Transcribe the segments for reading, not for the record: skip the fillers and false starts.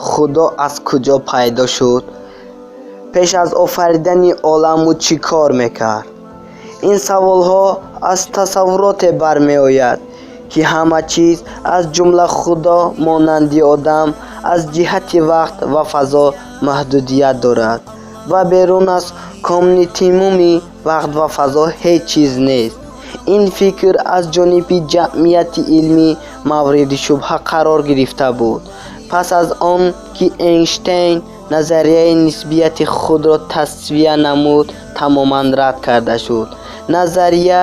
Худо аз куҷо пайдо шуд? Пеш аз офаридани олам ӯ чӣ кор мекард? Ин саволҳо аз тасаввуроте бармеояд, ки ҳама чиз, аз ҷумла Худо, монанди одам, аз ҷиҳати вақт ва фазо маҳдудият дорад ва берун аз континуумуми вақт ва фазо ҳеҷ чиз нест. Ин фикр аз ҷониби ҷамъияти илмӣ мавриди шубҳа қарор гирифта буд. Пас аз он ки Эйнштейн назарияи нисбияти худро тавсия намуд, тамоман рад карда шуд. Назария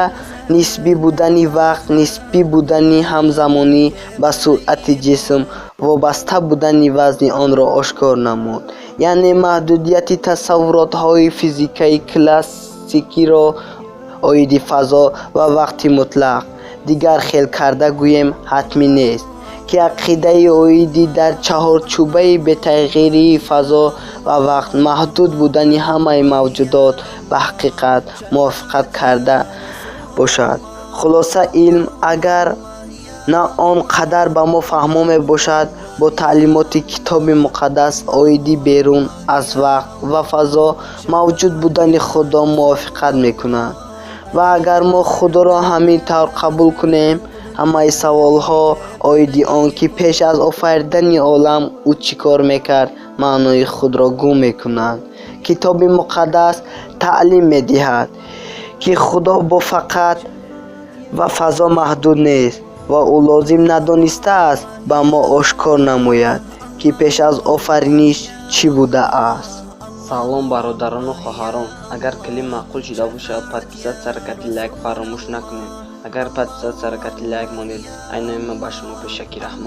нисбӣ будани вақт, нисбӣ будани ҳамзамонӣ, ба суръати ҷисм вобаста будани вазни онро ошкор намуд, яъне маҳдудияти тасаввуротҳои физикаи классикиро оиди фазо ва вақти мутлақ. Дигар хел карда гӯем, ҳатмӣ нест, ки ақидаи оиди дар чаҳорчӯбаи бетағйирии фазо ва вақт маҳдуд будани ҳамаи мавҷудот ба ҳақиқат мувофиқат карда бошад. Хулоса, илм, агар на он қадар ба мо фаҳмо мебошад, бо таълимоти Китоби Муқаддас оиди берун аз вақт ва фазо мавҷуд будани Худо мувофиқат мекунад. Ва агар мо Худоро ҳамин тавр қабул кунем, ҳамаи саволҳо оиди он ки пеш аз офаридани олам ӯ чӣ кор мекард, маънои худро гум мекунанд. Китоби Муқаддас таълим медиҳад, ки Худо бо вақт ва фазо маҳдуд нест ва ӯ лозим надонистааст ба мо ошкор намояд, ки пеш аз офариниш чӣ будааст. Салом, бародарону хоҳарон! Агар клип маъқул шуда бошад, подписаться кати лайк фаромӯш накунед. Агар подписаться кати лайк монед, айнои ман ба шумо пешакӣ раҳмат.